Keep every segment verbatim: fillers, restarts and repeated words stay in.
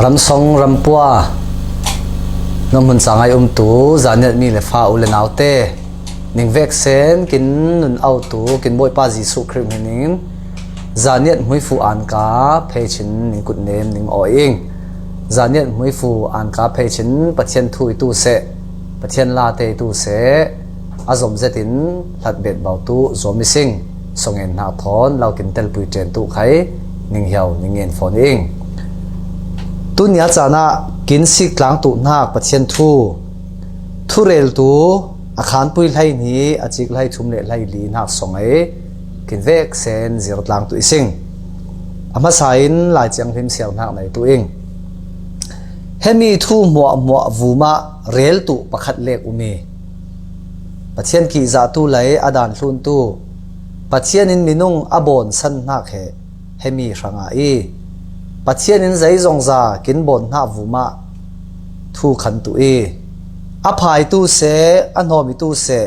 Ramsong rampua, na hmun cangai umtu Zaniat mi le fa u le naute, ning veksen kin nun autu kin Bawipa Jesuh Khrih hminin Zaniat hmuifu anka phei chin ning kutnem ning awi ing. Zaniat hmuifu anka phei chin Pathian thu i tu seh, Pathian late i tu seh, a zom zetin hlatbet bautu zuam i sing. Songen hnak thawn laukin telpui ṭen tu khai ning hiau ning ngen fawn ing. Tunia canah kin sik tlang tu hnak Pathian thu, thureltu a khanpui hlei hni a cik hlei thum le hlei li hnak song ei kin veksen zir tlang tu i sing. A hmasa in Lai Thianghlim siang hnak nei tu ing. Hemi thu hmuahhmuah vumah rel tu pakhat lek um i, Pathian kihzahtu lei a dan hluntu, Pathian in minung a bawnsan hnak he hemi hrangah i, Pathian in zeizongza kin bawn hnak vumah thu khan tu i, a phaitu seh, a hnawmitu seh,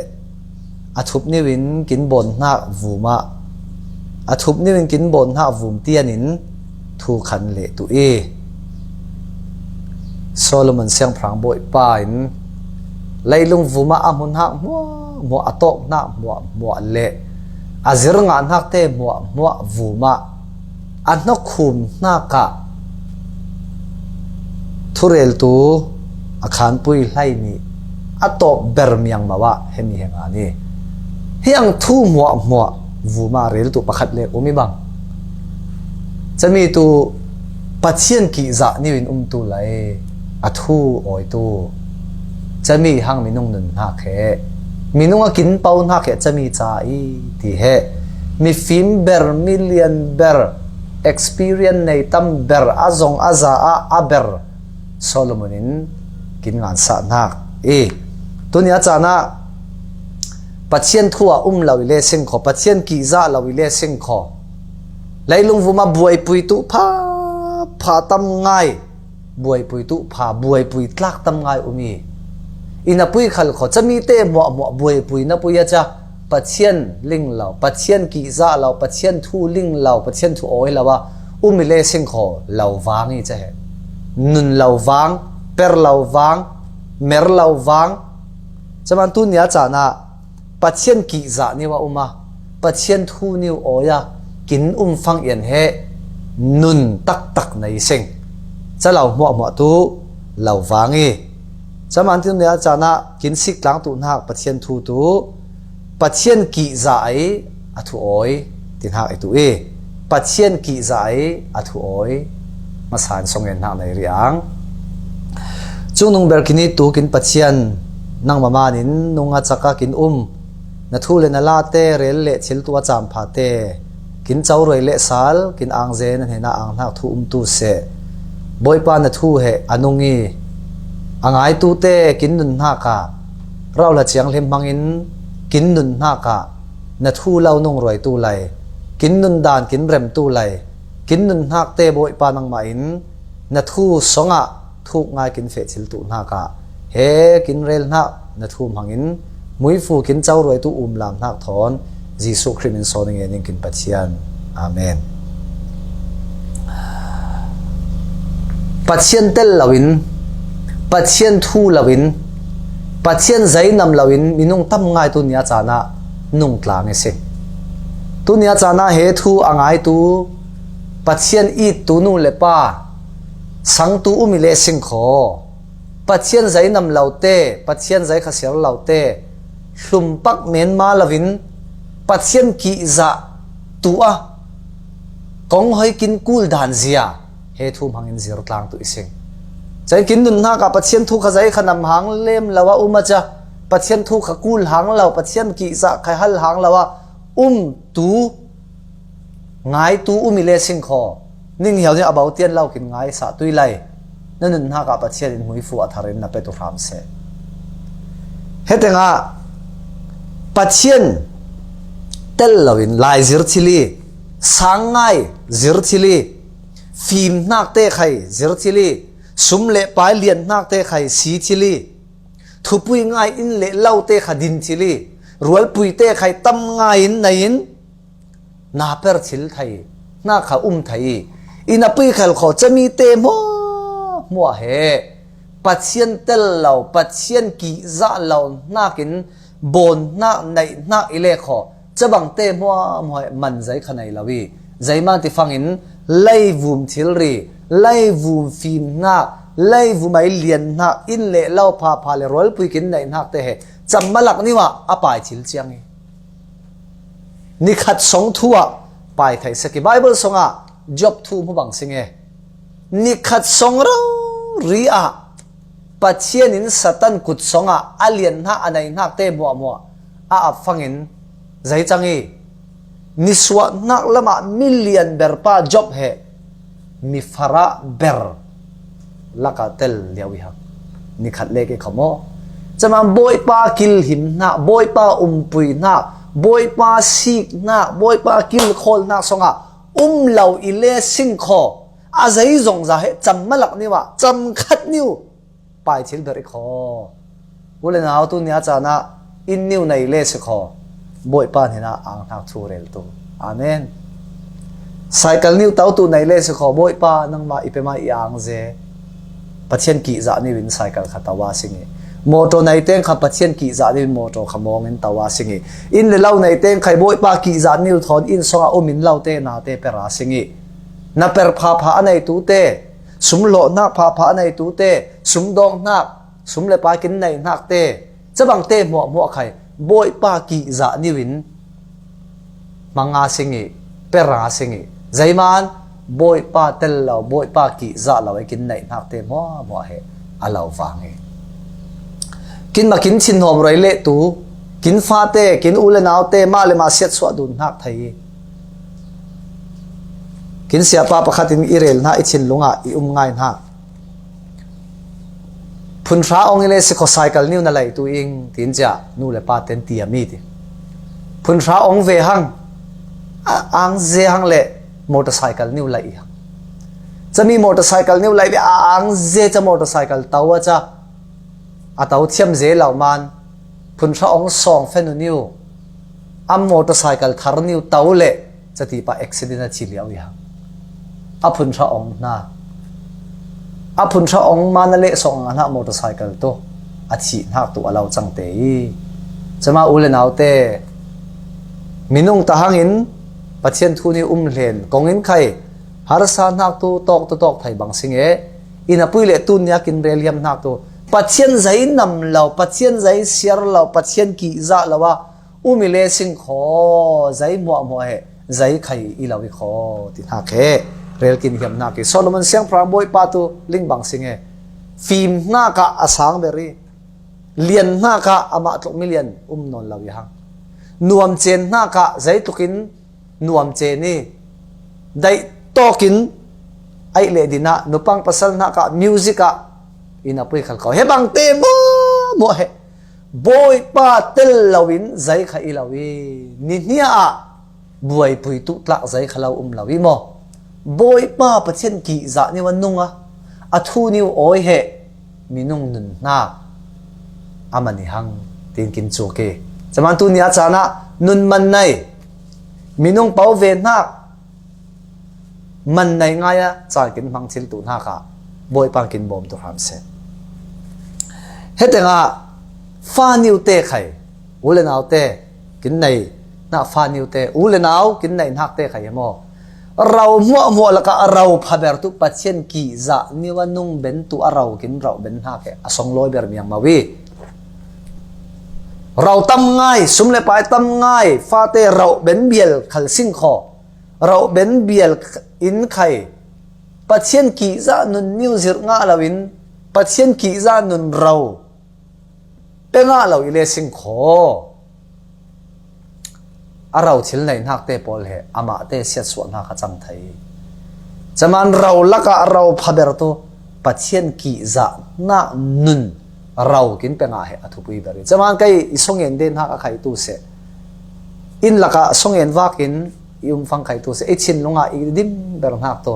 a thupniu in kin bawn hnak vumah, a thupniu in kin bawn hnak vum tian in thu khan leh tu i, Solomon siangpahrang Bawipa in leilung vumah a hmu hnak hmuahhmuah, a tawk hnak hmuahhmuah le a zir ngah hnak te hmuahhmuah vumah a hnakhum hnakah thureltu a khanpui hlei nih a tawp ber miangmau ah hemi he ngan i, hiang thu hmuahhmuah vumah rel tu pakhat lek um i bang, camitu Pathian kihzah niu in umtu lei a thu awitu, cami hang minung nun hnak he, minung a kin pau hnak he cami ca i ti he, mifim ber, milian ber, experience nei tam ber, a zong a za ah a ber Solomon in kin ngansah hnak i, tunia canah Pathian thu a um lo i le singkhaw, Pathian kihzah lo i le singkhaw, leilung vumah buaipui tu pha, pha tam ngai, buaipui tu pha, buaipui tlak tam ngai um i, i na pui khal khaw, cami te hmuahhmuah buaipui na pui a ca, Pathian ling lo, Pathian kihzah lo, Pathian thu ling lo, Pathian thu awi lo a um i le singkhaw lo vang i ca he. Nun lo vang, per lo vang, mer lo vang. Caman tunia canah Pathian kihzah niu a um a, Pathian thu niu awi a kin um fang ian he nun taktak nei sing. Ca lo hmuahhmuah tu lo vang i, caman tunia canah kin sik tlang tu hnak Pathian thu tu Pathian kihzah ei a thu awi ti hnak i tu i, Pathian kihzah ei a thu awi hmasa in songen hnak nei rih ang. Cungnung ber kin i tu kin Pathian, nangmah manin nung a cak a kin um, na thu le na late rel le thil tu a cam phate, kin coruai le sal, kin angze na hnenah ang hnak thu um tu seh. Bawipa na thu he a nung i, a ngaitu te kin nun hnak ah, rauhla cianghlim hmangin kin nun hnak ah, na thu lo nung ruaitu lei, kin nun dan kin remtu lei, kin nun hnak te Bawipa nangmah in na thu songah thuk ngai kin feh thil tu hnak ah, he kin rel hnak na thu hmangin muifu kin coruaitu umlam hnak thawn Jesuh Khrih min sawn i ngen in kin Pathian. Amen. Pathian tel loin, Pathian thu loin, Pathian zeinam loin minung tam ngai tunia canah nung tlang i si. Tunia canah he thu a ngaitu Pathian ittu nu le pa, sangtu um i le singkhaw, Pathian zeinam lote, Pathian zeikhasiar lote hlumpak menma loin Pathian kihzah tu a kong hoi kin kul dan zia he thu hmangin zir tlang tu i sing. Cai kin nun hnak ah Pathian thu kha zei kha nam hang lem lo a um a ca, Pathian thu kha kul hang lo, Pathian kihzah kha hal hang lo a um tu, ngaitu um i le singkhaw, ning hiau nih a bau tian lo kin ngaisah tui lai. Na nun hnak ah Pathian in hmuifu a thar in na petu hram seh. Hetengah Pathian tel loin lai zir thil i, sang ngai zir thil i, fim hnak te khai zir thil i, sum le pai lian hnak te khai si thil i, thupui ngai in le lo te kha din thil i, rualpui te khai tam ngai in nei in, na per thil thei, hna kha um thei i, i na pui khel khaw cami te maw hmuah he Pathian tel lo, Pathian kihzah lo hnakin bawn hnak, neih hnak i lek khaw, cabangte hmuahhmuah he man zei kha nei lo i, zeiman ti fangin leivum thilri, leivum fim hnak, leivum ei lian hnak, inn le lo phapha le rualpui kin neih hnak te he cam malak niu ah a pai thil ciang i, nikhat song thu ah pai thei sek i, Bible song ah Job thu hmu bang sing e. Nikhat song rori ah Pathian in Satan kut song ah a lian hnak, a nei hnak te hmuahhmuah a ap fangin zei cang i, nisuah hnak lamah milian ber pa Job he mi farah ber lakah tel liau i hang. Nikhat lek i khawm aw. Caman Bawipa kilhim hnak, Bawipa umpui hnak, Bawipa sik hnak, Bawipa kilkhawl hnak song ah um lo i le sing khaw, a zei zongza he cam malak niu ah cam khat niu pai thil ber i khaw. U le nau, tu nia caan ah inn niu nei le si khaw, Bawipa hnenah ang hnak thu rel tu. Amen. Cycle niu tau tu nei le si khaw, Bawipa nangmah i pema i ang ze. Pathian kihzah niu in cycle kha tau a sing i, motor nei teng kha Pathian kihzah niu in motor kha mawng in tau a sing i, inn le lo nei teng kha Bawipa kihzah niu thawn inn song ah um in lo te na te per a sing i, na per phapha a nei tu te, sum lawh hnak phapha a nei tu te, sum dawng hnak, sum le pai kin nei hnak te, cabangte hmuahhmuah kha Bawipa kihzah niu in hmang a sing i, per a sing i, zeiman Bawipa tel lo, Bawipa kihzah lo e kin neih hnak te hmuahhmuah he a lo vang i, kin ma kin thin hawm roi le tu, kin fate, kin u le nau te mah le mah siatsuah dun hnak thei i, kin siapa pakhat in i rel hna, i thinlung ah i um ngai hna. Phunhra ong i le si khaw, cycle niu na lei tu ing, tin cia nu le pa ten tiam i ti. Phunhra ong ve hang, a ang ze hang le motorcycle niu lei i hang. Cami motorcycle niu lei ve, a ang ze ca motorcycle tau a ca, a tau thiam ze lo man, phunhra ong sawng fe nu niu, a motorcycle thar niu tau le cati pa accident a thi liau i hang. A phunhra ong hna, a phunhra ong man a leh sawng a hna motorcycle tu a thih hnak tu a lo cang te i, cama u le nau te, minung ta hangin Pathian thu niu um hlen kong in khai harsa hnak tu tawk tu tawk thei bang sing e, i na pui le tun nia kin rel hiam hnak tu, Pathian zei nam lo, Pathian zei siar lo, Pathian kihzah lo a um i le sing khaw, zei hmuahhmuah he zei khai i lo i khaw ti hnak he rel kin hiam hnak i, Solomon siangpahrang Bawipa tu ling bang sing e, fim hnak ah a sang ber i, lian hnak ah amah tluk milian um nawn lo i hang. Nuam cen hnak ah zei tlukin nuam cen i, daih tawkin aih le din ah, nupang pasal hnak ah, music ah i na pui khal kho. He bangte hmuahhmuah he Bawipa tel lo in zei kha i lo i, ni hnia ah buaipui tu tlak zei kha lo um lo i maw? Bawipa Pathian kihzah niu a nung a, a thu niu awi he minung nun hnak a man i hang, tin kin cuk i. Caman tu nia caan ah nun man nei, minung po ve hnak, man nei ngai a caan kin hmang thil tu hnak ah Bawipa kin bawm tu hram seh. He tengah fa niu te khai, u le nau te kin nei hnak, fa niu te, u le nau kin nei hnak te khai hi maw? Rau hmuahhmuah lakah rau phaber tu Pathian kihzah niu a nung ben tu a rau kin rauh ben hnak he a song lawi ber miang mau i, rau tam ngai, sum le pai tam ngai, fate rauh ben bial khal sing khaw, rauh ben bial in khai, Pathian kihzah nun niu zirh ngah lo in, Pathian kihzah nun rau pe ngah lo i le sing khaw, a rau thil nei hnak te pawl he amah te siatsuah hnak a cang thei. Caman rau lakah rau phaber tu Pathian kihzah hnak nun rau kin pe ngah he a thupui ber i, caman kei i songen den hnak a khai tu seh, inn lakah songen vak in i um fang khai tu seh, i thinlung ah i dim ber hnak tu,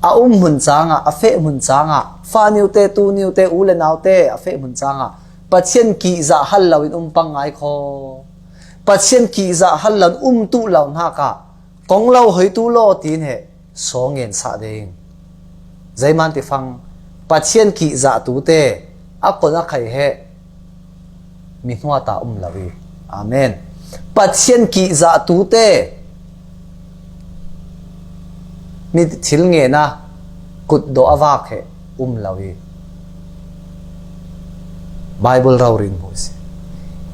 a um hmun cang ah, a feh hmun cang ah, fa niu te, tu niu te, u le nau te a feh hmun cang ah Pathian kihzah hal lo in um pang ngai khaw. Pathian kihzah hal lo in um tu lo hnak ah kong lo hoi tu law tin he songen sah ding. Zeiman ti fang, Pathian kihzahtute a kon a khai he mi hnuata um lo hi. Amen. Pathian kihzahtute mi thil ngena kutdawh a vak he um lo hi. Bible raurin hmu si.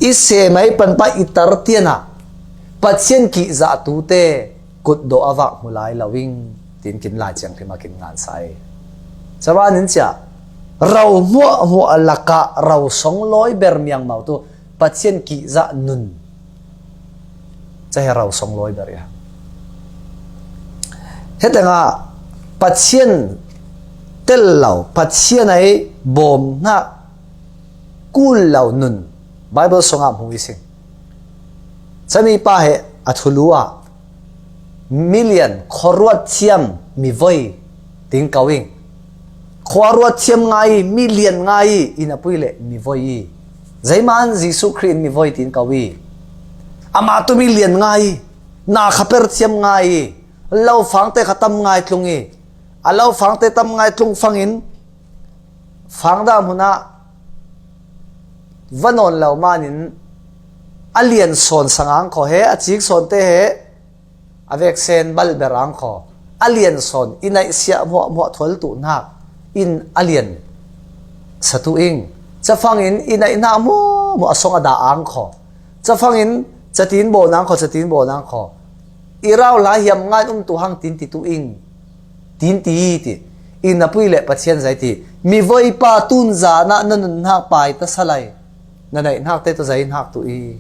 I semai panpa i tar tiana Pathian kihzahtute kutdawh a vak hmu lai lo ing, tin kin Lai Thianghlim a kin ngansa hi. Chavanin cia, rau hmuahhmuah laka rau songlawi ber miangmau tu Pathian kihzah nun. Ca he rau songlawi ber ia. Hetengah Pathian tel lo, Pathian ai bawm hnak kul lo nun. Bible songah hmu i sing. Camipa he a thulu ah milian khuaruat thiam mi voi tin ko ing. Khuaruat thiam ngai, milian ngai, i na pui le mi voi i. Zeiman Jesuh Khrih in mi voi tin ko i. Amah tu milian ngai, na kha per thiam ngai, lo fangte kha tam ngai tlung i. A lo fangte tam ngai tlung fangin, fangdam hunah va nawn lo manin a lian sawn sangang kho he, a cik sawnte he, a veksen balber ang kho. A lian sawn, i naihsiah hmuahhmuah thual tuh hnak in a lian sa tuh ing. Cafangin i naih hnak hmuahhmuah a song a dah ang kho. Cafangin catin bawn ang kho, catin bawn ang kho. I rau hla hiam ngan um tu hang tin ti tu ing. Tin ti ti. I na pui le Pathian zai ti. Mi voipa tun zan ah na nun hnak pai ta salai. Na naih hnak te tu zai hnak tu i.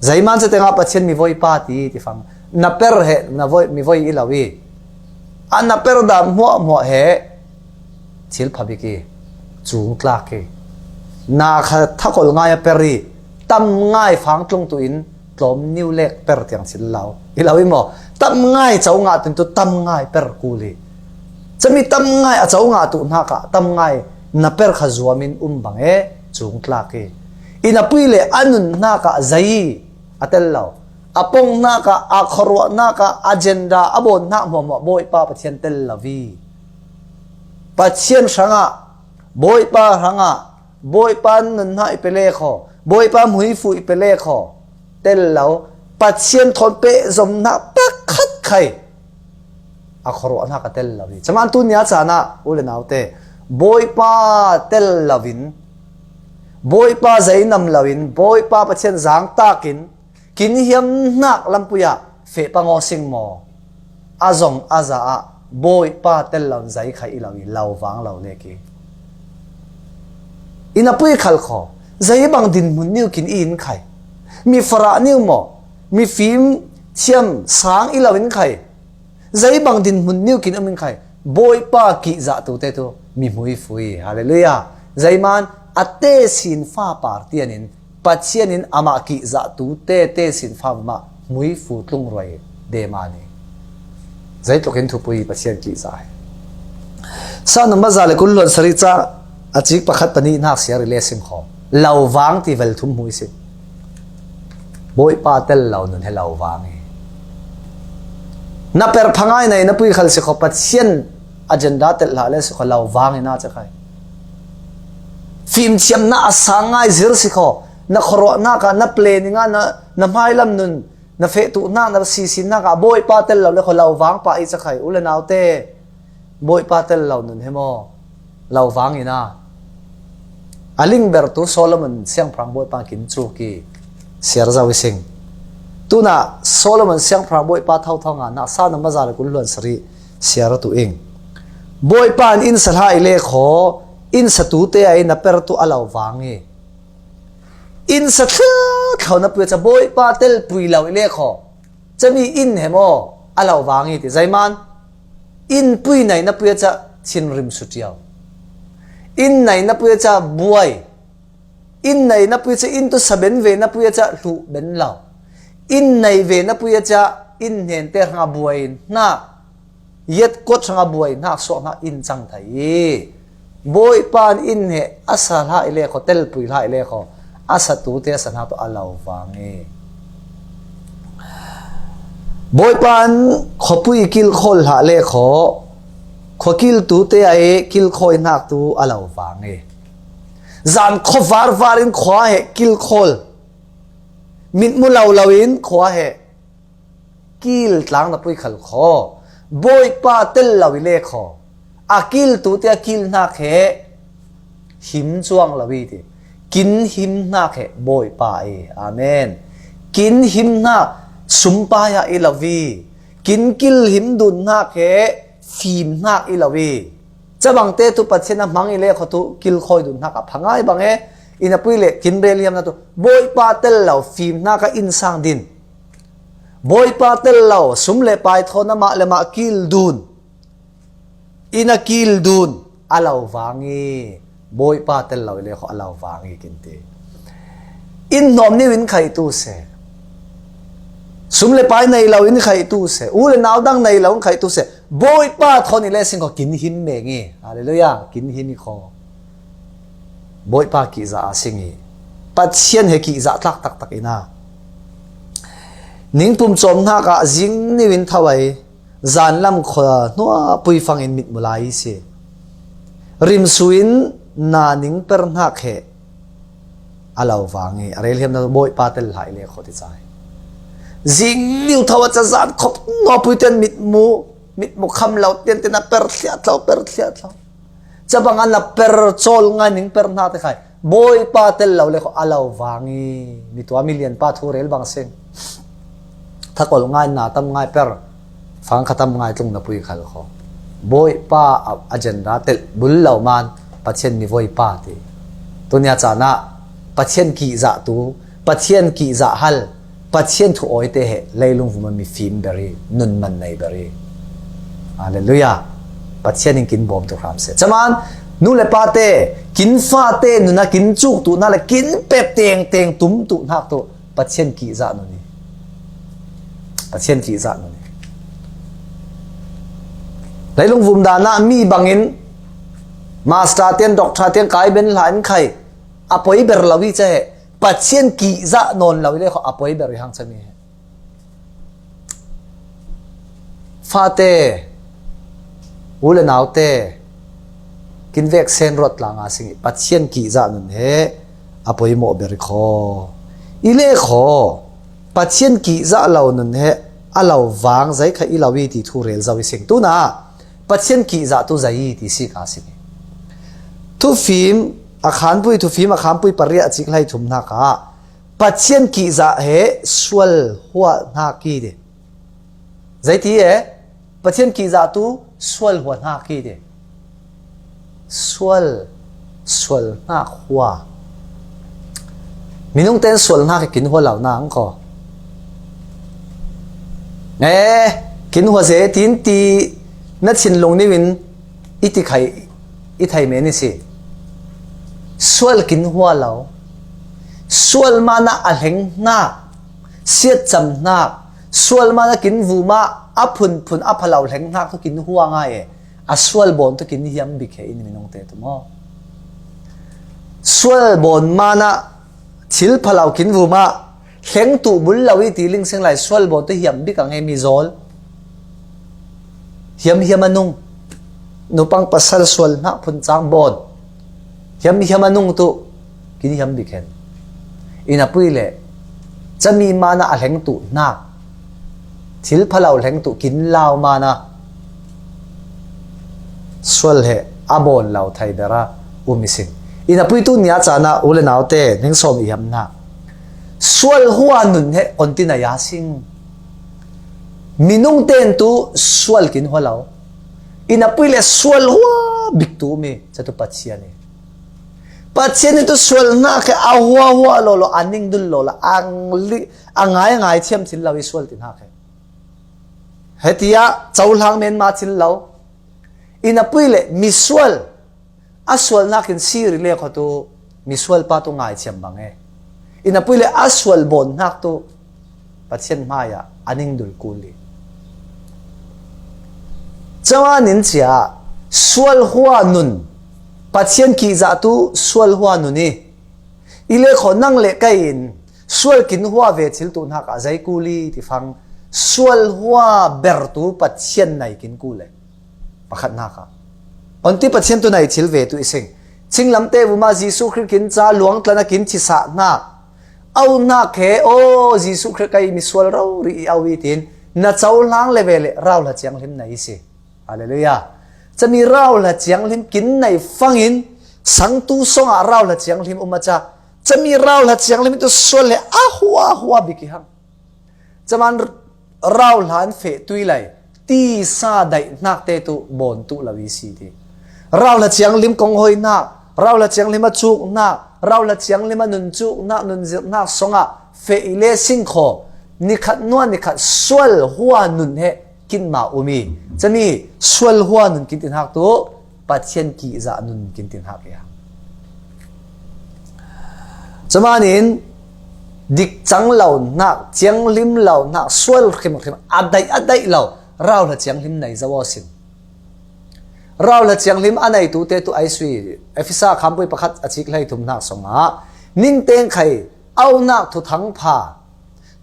Zai man sa tengah Pathian mi voipa ti ti fang. Na per he na voi, mi voi i lo i. A na per dam hmuahhmuah he thil phabik i, cung tlak i, na kha thakol ngai a per i, tam ngai fang tlung tu in tlawm niu lek per tiang thil lo i lo i maw? Tam ngai co ngah tu in tu tam ngai per kul i, cami tam ngai a co ngah tu hnakah tam ngai na per kha zuam in um bang e, cung tlak i, i na pui le a nun hnakah zai i a tel lo. A pong hnakah, a khuaruah hnakah, agenda a bawn hnak hmuahhmuah Bawipa Pathian tel lo i. Pathian hrangah, Bawipa hrangah, Bawipa nun hnak i pe le kho, Bawipa hmuifu i pe le kho, tel lo, Pathian thawn pehzom hnak pakhat khai a khuaruah hnak a tel lo i. Caman tu nia caan ah, u le naute, Bawipa tel lo in, Bawipa zai nam lo in, Bawipa Pathian zangtak in, kin hiam hnak lampui ah feh pangaw sing maw? A zong a za ah Bawipa tel lo in zai khai i lo i, lo vang lo lek i. I na pui khal kho, zai bang dinhmun niu kin i in khai. Mi farah niu maw? Mi fim thiam sang i lo in khai. Zai bang dinhmun niu kin um in khai. Bawipa kihzah tu te tu mi hmuifu i. Halleluiah. Zai man a tesin fa par tian in Pathian in amah kihzah tu te tesin fa mah hmuifu tlung ruai de man i. Zai tlukin thupui Pathian kihzah hi. Sa number za le kul luan sari ca a cik pakhat panih hnak siar i le sim kho. Lo vang ti vel thum hmu i si. Bawipa tel lo nun he lo vang i. Na per phangai na i na pui khal si kho, Pathian agenda tel hlah le si kho, lo vang i na ca khai. Fimthiamna a sang ngai zir si kho, na khuaruah hnak ah, na planning ah, na, na hmailam nun, na feh tuh hnak, na sisin hnak ah, Bawipa tel lo le kho, lo vang pah i ca khai, u le naute. Bawipa tel lo nun he maw? Lo vang i na. A lingbertu Solomon siangpahrang Bawipa kin cuk i siar zo i sing. Tuna Solomon siangpahrang Bawipa thotho nga na sa number za le kul luan sari siar tu ing. Bawipa in inn sa hlah i le kho, inn sa tu te a i na per tu a lo vang i. Inn sa thliathlo na pui a ca Bawipa tel pui lo i le kho. Cami inn he maw a lo vang i ti. Zai man inn pui na i na pui a ca thinrim su ṭiau. Inn na i na pui a ca buai. Inn na i na pui a ca inn tu sa ben ve na pui a ca hluh ben lo. Inn na i ve na pui a ca inn hnen te hrang a buai hna. Yet kuat hrang a buai hnak suak hnak in cang thei i, Bawipa in inn he a sa hlah i le kho, telpui hlah i le kho, a sa tu te a sa hna tu a lo vang i. Bawipa in khuapui i kilkhawl hlah le kho, Khua kiltute a i kilkhawi hnak tu a lo vang i, zan khua varvar in khua he kilkhawl, mitmu lo lo in khua he kil tlang na pui khal kho. Bawipa tel lo i le kho. A kiltute a kil hnak he him cuang lo i ti. Kin him hnak he Bawipa i. Amen. Kin him hnak sumpai ah i lo i. Kin kil him dun hnak he fim hnak i lo i. Cabangte tu Pathian a hmang i le kho tu kilkhawi dun hnak a phangai bang he. Ina pui le kin rel hiam na tu Bawipa tel lo fim hnak a innsang din. Bawipa tel lo sum le pai thawn amah le mah kil dun. Ina kil dun a lo vang i, Bawipa tel lo i le kho a lo vang i kin ti. In hnawm niu in khaih tu se. Sum le pai nei lo in khaih tu se. U le nau dang nei lo in khaih tu se. Bawipa thawn i le sing kho kin him meng i. Halleluiah. Kin him i kho. Bawipa kihzah a sing i. Pathian he kihzah tlak taktak ina. Ningpum cawm hnak ah zing niu in tho ai. Zanlam khua hnuah pui fangin mitmu lai i si. Rimsu in na ning per hnak he a lo vang i a rel hiam na Bawipa tel hlah i le kho ti cai. Zing niu tho a ca zan khop hnuah pui ten mitmu, mitmu kham lo ten ten a per thliah thlo, per thliah thlo. Cabang an a per cawl ngai ning per hna te khai. Bawipa tel lo le kho a lo vang i mi tua mi lianpa thu rel bang sing. Thakol ngai na tam ngai per. Fang kha tam ngai tlung na pui khal kho. Bawipa a agenda tel bul lo man Pathian mi voipa ti. Tunia caan ah Pathian kihzah tu, Pathian kihzah hal, Pathian thu awite he leilung vum a mi fim beri, nun man nei beri. Halleluiah. Pathian in kin bawm tu hram se. Caman, nu le pate, kin fate, nuna kin cuk tu hna le kin pep teng teng tum tu hnak tu Pathian kihzah nun i. Pathian kihzah nun i. Leilung vum dan ah mi bangin master tian, doctor tian kai ben hla in khai a poi ber lo i ca he Pathian kihzah nawn lo i le kho a poi ber i hang cami he. Fate, u le naute, kin vek sen ruat tlang a sing i Pathian kihzah nun he a poimawh ber i kho. I le kho, Pathian kihzah lo nun he a lo vang zei kha i lo i ti thu rel zo i sing. Tuna, Pathian kihzah tu zei i ti si ka sing i. Thufim, a khanpui, thufim, a khanpui pariah cik hlei thum hna kha, Pathian kihzah he sual huah hna ki ti. Zei ti e, Pathian kihzah tu sual huah hna ki ti. Sual, sual hna hua. Minung ten sual hna khi kin hua lo na ang ko. Eh, kin hua ze tin ti na thinlung niu in i ti khai i thei men i si. Sual kin hua lo. Sual mana a hleng hnak, siatcam hnak, sual mana kin vuma a phunphun a phalo hleng hnak tu kin hua ngai e. A sual bawn tu kin hiam bik he in minung te tu maw? Sual bawn mana thil phalo kin vuma hleng tu bul lo i ti lingsing lai sual bawn tu hiam bik ang he mi zawl. Hiamhiam a nung, nupang pasal sual hnak phun cang bawn. Hiamhiam a nung tu, kin hiam bik hen. Ina pui le, cami mana a hleng tu hnak. Thil phalo hleng tu kin lau mana. Sual he, a bawn lo thai bera, um i sing. Ina pui tu nia cana, u le naute, ning sawm i hiam hnak. Sual hua nun he, on ti na ya sing. Minung ten tu sual kin hua lo. Ina pui le sual hua bik tu mi, ca tu Pathian i. Pathian in tu sual hna khe a hua hua lo lo, a ning dul lo lo, a ngli, a ngai ngai thiam thil lo i sual ti hna khe. Hetia, cohlang men ma thil lo. Ina pui le, misual. A sual hnak in siri le kho tu misual pa tu ngaithiam bang e. Ina pui le a sual bawn hnak tu Pathian hmai ah a ning dul kul i. Caman in cia sual hua nun Pathian kihzah tu sual hua nun i. I le kho nang le kai in sual kin hua ve thil tu hnak ah zei kul i ti fang sual hua ber tu Pathian nai kin kul e. Pakhatnak ah, onti Pathian tu nai thil ve tu i sing. Chinglamte vuma Jesuh Khrih kin ca luangtlana kin thisah hnak. Auhnak he, aw, Jesuh Khrih kei misual rori i au i tin, na cohlang le ve le rauhla thianghlim nei i si. Halleluiah. Cami rauhla thianghlim kin nei fangin, sangtu songah rauhla thianghlim um a ca. Cami rauhla thianghlim tu sual le a hua hua bik i hang. Caman rauhla an feh tui lai, tisa daih hnakte tu bawn tuh lo i si ti. Rauhla thianghlim kong hoihnak, rauhla thianghlim a cuknak, rauhla thianghlim a nun cuknak, nun zirhnak songah feh i le singkhaw, nikhat nuan nikhat sual hua nun he kinmah um i. Cami sual hua nun kin ti hnak tu, Pathian kihzah nun kin ti hnak i hang. Camanin dik cang lo hnak, thianghlim lo hnak, sual hrimhrim, a daih a daih lo rauhla thianghlim nei zo aw sin. Rauhla thianghlim a neitute tu ai sui, Efesa khampui pakhat a cik hleithum hnak songah, ningteng khai, auhnak thuthang pha,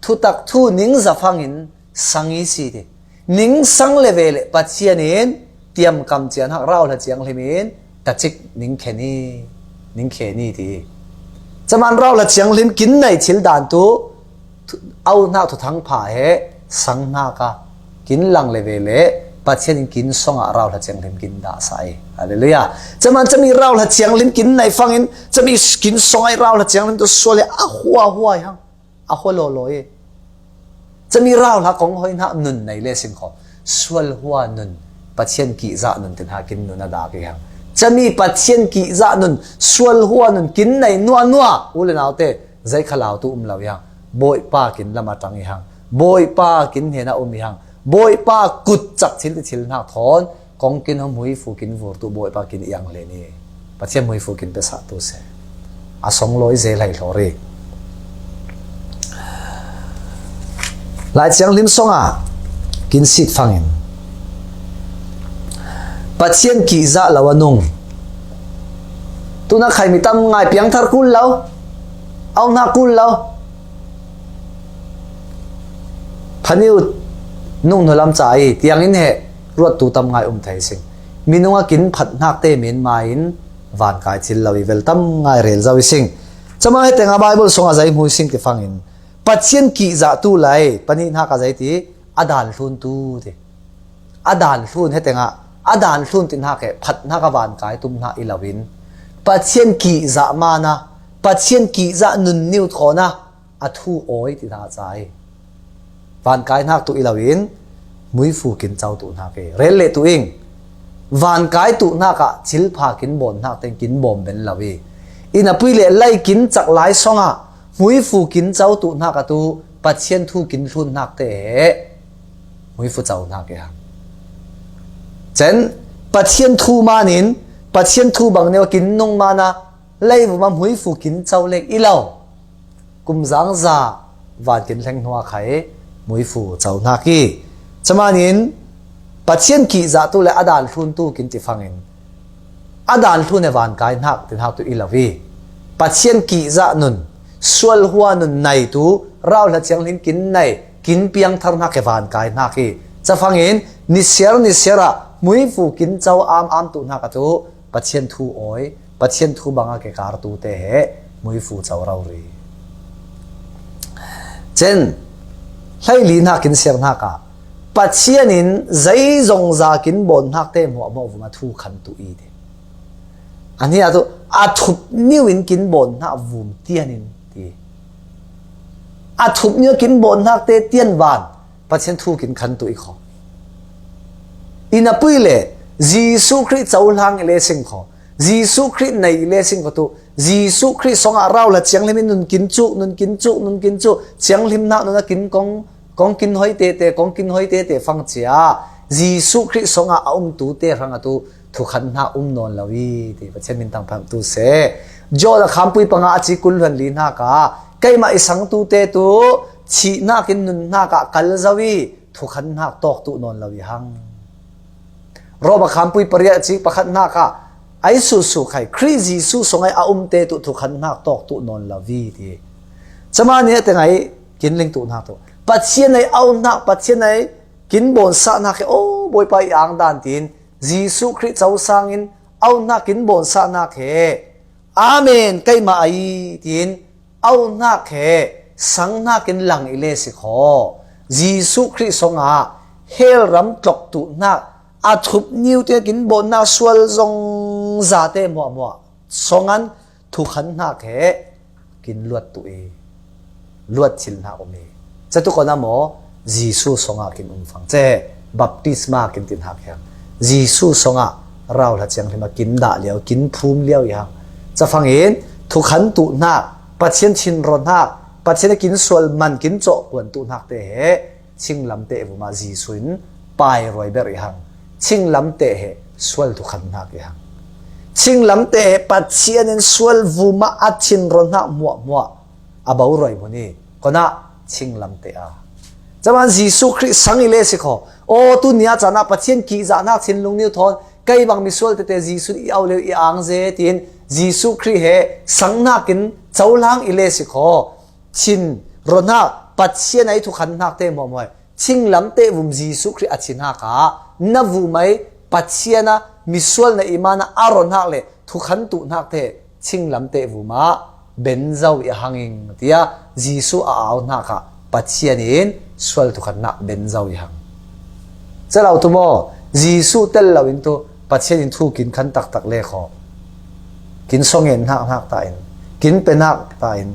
thutak thu ning zafangin sang i si ti. Ning sang le ve le Pathian in tiamkam cian hak rauhla thianghlim in tacik ning khen i, ning khen i ti. Caman rauhla thianghlim kin nei thil dan tu, thu-, auhnak thuthang pha he sang hnak a kin lang le ve le Pathian in kin songah rauhla thianghlim kin dah sa i. Halleluiah. Caman cami rauhla thianghlim kin nei fangin cami kin songah i rauhla thianghlim tu sual le a hua hua i hang. A hua lawlaw i. Cami rauhla kong hoihnak nun nei le singkhaw, sual hua nun, Pathian kihzah nun ti hnak kin nun a dak i hang. Cami Pathian kihzah nun, sual hua nun kin nei nuah nuah, u le naute, zei khalau tu um lo i hang. Bawipa kin lam a tang i hang. Bawipa kin hnen a um i hang. Bawipa kut cak thil ti thil hnak thawn kong kin hom hmuifu kin vur tu Bawipa kin iang len i Pathian hmuifu kin pesa tu se. A song lawi zel hai hlawri. Lai thianghlim songah kin sit fangin Pathian kihzah lo a nung. Tuna khai mi tam ngai piangthar kul lo. Auhnak kul lo. Phaniu nung hnulam ca i tiangin he ruattu tam ngai um thei sing. Minung a kin phat hnak te menma in vankai thil lo i vel tam ngai rel zo i sing. Cama he tengah Bible song a zei hmu i sing ti fangin Pathian kihzah tu lai, panih hnak a zei ti, a dan hlun tu ti. A dan hlun he tengah, a dan hlun ti hnak he phat hnak a vankai tum hnak i lo in Pathian kihzah mana, Pathian kihzah nun niu thawn a a thu awi ti hna ca i. Vankai hnak tu i lo in, muifu kin co tu hnak i. Rel le tu ing. Vankai tu hnak ah thil pha kin bawn hnak teng kin bawm ben lo i. Inn a pui le lai kin cak lai song ah, muifu kin co tu hnak ah tu, Pathian thu kin hlun hnak te he muifu co hnak i hang. Cen, Pathian thu man in, Pathian thu bang neu kin nung man ah, leivum ah muifu kin co lek i lo. Kum zangza van kin hleng hnuah khai muifu co hnak i. Camanin Pathian kihzah tu le a dan hlun tu kin ti fangin a dan hlun e vankai hnak ti hnak tu i lo i. Pathian kihzah nun, sual hua nun nei tu, rauhla thianghlim kin nei, kin piangthar hnak e vankai hnak i. Cafangin nisiar nisiar ah muifu kin co am am tu hnak a tu, Pathian thu awi, Pathian thu banga kekar tu te he muifu co rori. Cen, hleili hnak in siar hnak ah, Pathian in zei zongza kin bawn hnak te hmuahhmuah vum a thu khan tu i ti. A hnia tu, a thup niu in kin bawn hnak vum tian in ti. A thup niu kin bawn hnak te tian van, Pathian thu kin khan tu i kho. Inn a pui le, Jesuh Khrih cohlang i le sing kho. Jesuh Khrih nei i le sing kho tu. Jesuh Khrih songah rauhla thianghlim in nun kin cuk, nun kin cuk, nun kin cuk. Thianghlim hnak nun a kin kong, kong kin hoi tete, kong kin hoi tete fang cia. Jesuh Khrih songah a um tu te hrang a tu. Thukhan hnak um nawn lo i ti Pathian min thangphanh tu seh. John a khampui panga a ci kul hluan li hnak ah, keimah i sang tu te tu, thih hnak in nun hnak ah kal zo i, thukhan hnak tawk tu nawn lo i hang. Rom a khampui pariat a ci pakhat hnak ah, ai susu khai, Khrih Jesuh song ai a um te tu, thukhan hnak tawk tu nawn lo i ti. Cama nih a teng ai, kin ling tu hnak tu. Pathian ai au hnak, Pathian ai kin bawn sah hnak he, oh, Bawipa i ang dan tiin, Jesuh Khrih cosangin auhnak kin bawnsahnak he, Amen, keimah ahi, tiin auhnak he sanghnak in lang i le si khaw. Jesuh Khrih songah hell ram tlok tuhnak a thup niute kin bawnsahnak sual zong zate hmuahhmuah songan thukhanhnak he kin luat tuh i luat thilhnak um i catu kona maw Jesuh songah kin um fang ce baptisma kin tinhak hiang. Jesuh songah rauhla cianghlim a kin dah liau, kin phum liau i hang. Cafangin thukhan tuhnak, Pathian thinronhnak, Pathian a kin sual man, kin cawhkuan tuhnak te he chinglamteh vuma Jesuh in pairuai ber i hang. Chinglamteh he sual thukhanhnak i hang. Chinglamteh he Pathian in sual vuma a thinronhnak hmuahhmuah a boruai hmun i kona chinglamteh a. Caman Jesuh Khrih sang i le si khaw. Aw, tu nia canah Pathian kihzahnak thinlung niu thawn kei bang misual tete Jesuh i au leu i ang ze tiin Jesuh Khrih he sanghnak in cohlang i le si khaw. Thinronhnak Pathian a i thukhanhnak te hmuahhmuah chinglamteh vum Jesuh Khrih a thinhak a na vumai Pathian a misual na i mana a ronhnak le thukhan tuhnak te chinglamteh vuma benzo i hanging tia Jesuh a auhnak ah Pathian in sual thukhannak benzo i hang. Calau tu maw Jesuh tel lo in tu Pathian in thu kin khan taktak le khaw. Kin songen hnak hnak ta in, kin pe hnak ta in,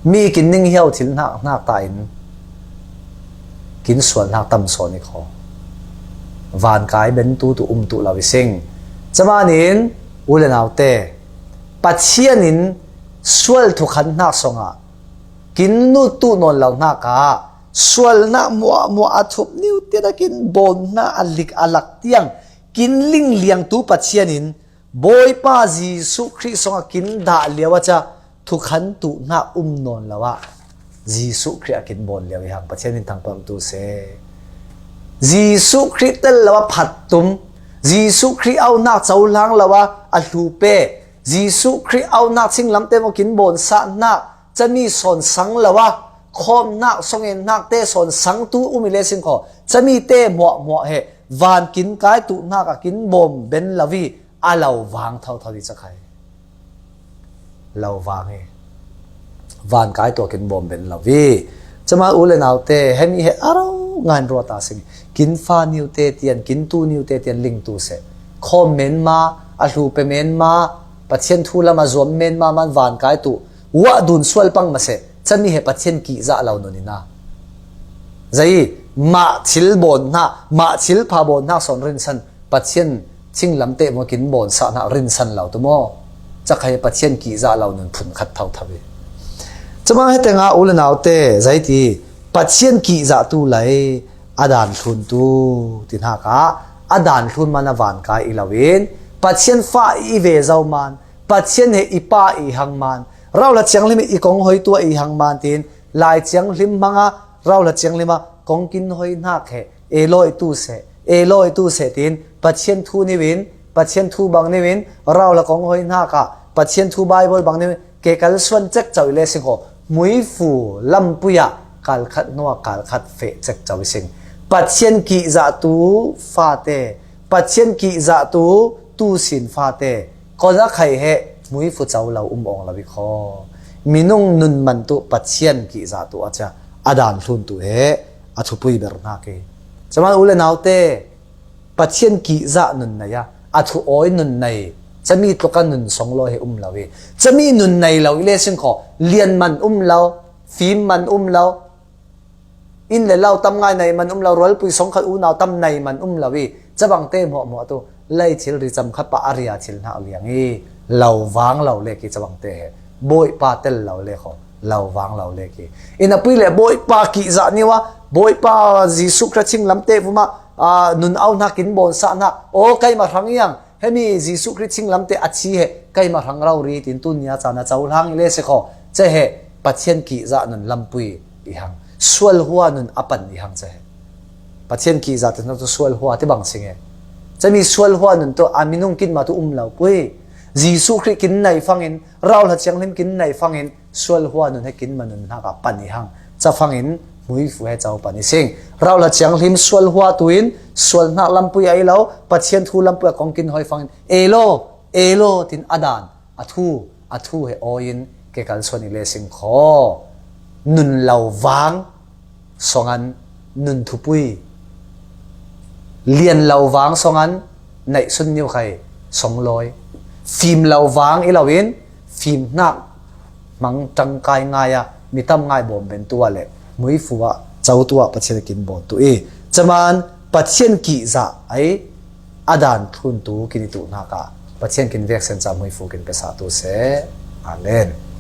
mi kin ning hiau thil hnak hnak ta in, kin sual hnak tam sawn i khaw. Vankai ben tu tu um tu lo i sing. Camanin u le naute Pathian in sual thukhan hnak songah kin nut tu nawn lo hnak ah sual hnak muahmuah a thup niu tian a kin bawn hna a lik a lak tiang kin lingliang tu Pathian in Bawipa Jesuh Khrih songah kin dah liau a ca thukhan tuhnak um nawn lo ah Jesuh Khrih a kin bawn liau i hang. Pathian min thangpang tu se. Jesuh Khrih tel lo a phat tum, Jesuh Khrih auhnak cohlang lo a a hlu pe, Jesuh Khrih auhnak chinglamteh maw kin bawn sahnak cami sawn sang lo a khawmhnak songenhnak te sawn sang tu um i le sing khaw. Cami te hmuahhmuah he van kin kai tuhnak a kin bawm ben lo i a lo vang thotho i cakhai. Lo vang i van kai tuah kin bawm ben lo i cama u le naute hemi he a ro ngan ruata sing kin fa niu te tian kin tu niu te tian ling tu seh. Khawm menma a hlu pe menma Pathian thu lam a zuam menma man van kai tu uah dun sual pang ma seh. Cami he Pathian kihzah lo nun ina. Zai mah thil bawn hna, mah thil pha bawn hna sawn rinsan Pathian chinglamteh maw kin bawn sah hna rinsan lo tu maw? Cakhai Pathian kihzah lo nun phun khat thotho i. Cama he tenga u le naute zai ti Pathian kihzah tu lai a dan thlun tu ti hnak ah a dan thlun man a van kai i lo in Pathian fa i ve zo man Pathian he i pa i hang man rauhla cianghlim i kong hoi tuah i hang man tiin Lai cianghlim hmanga rauhla cianghlim a kong kin hoi hnak he e lawi tu seh, e lawi tu seh tiin Pathian thu niu in, Pathian thu bang niu in, rauhla kong hoi hnak ah Pathian thu Bible bang niu in, ke kal suan cek cau i le sing khaw, muifu lampui ah kalkhat hnuah kalkhat feh cek cau i sing. Pathian kihzah tu fate, Pathian kihzah tu tusin fate, kona khai he muifu cau lo um awng lo i khaw. Minung nun man tu Pathian kihzah tu a cia a dan thlun tu he a thupui ber hna ke. Caman u le naute Pathian kihzah nun nei a, a thu awi nun nei, cami tluk a nun song law he um lo i. Cami nun nei lo i le sing khaw, lian man um lo, fim man um lo, inn le lo tam ngai nei man um lo, rualpui song khat unau tam nei man um lo i, cabang te hmuahhmuah tu, lei thil ri cam khat pah a ria thil hnak liang i, lo vang lo le ki cabang te he, Bawipa tel lo le khaw, lo vang lo le ki. Inn a pui le Bawipa kihzah niu a, Bawipa Jesuh Khrih chinglamteh vuma, aa, nun au hnak in bawn sah hnak, aw, keimah hrang iang, hemi Jesuh Khrih chinglamteh a thi he, keimah hrang rori, tin tu nia caan a cohlang i le si khaw, ce he, Pathian kihzah nun lampui i hang, sual hua nun a pan i hang ce he. Pathian kihzah te hna tu sual hua ti bang sing he. Cami sual hua nun tu a minung kin ma tu um lo pui. Jesuh Khrih kin nei fangin, rauhla cianghlim kin nei fangin, sual hua nun he kin ma nun hnak a pan i hang. Cafangin, muifu he cau pan i sing. Rauhla cianghlim sual hua tu in, Sualnak lampui a i lo, Pathian thu lampui a kong kin hoi fangin, elo, elo, tin a dan, a thu, a thu he aw in, ke kal suan i le sing kho. Nun lo vang, songan, nun thupui. Lian lo vang, songan, naih sun niu khai, song loi. Fim lo vang, i lo in, fim nak, hmang tangkai ngai a, mi tam ngai bawm ben tu ah le, muifu ah, co tu ah, Pathian kin bawn tu i. Caman, Pathian kih zah ai, a dan thlun tu kin i tu nak ah, Pathian kin vek sen ca muifu kin pesa tu se. Amen.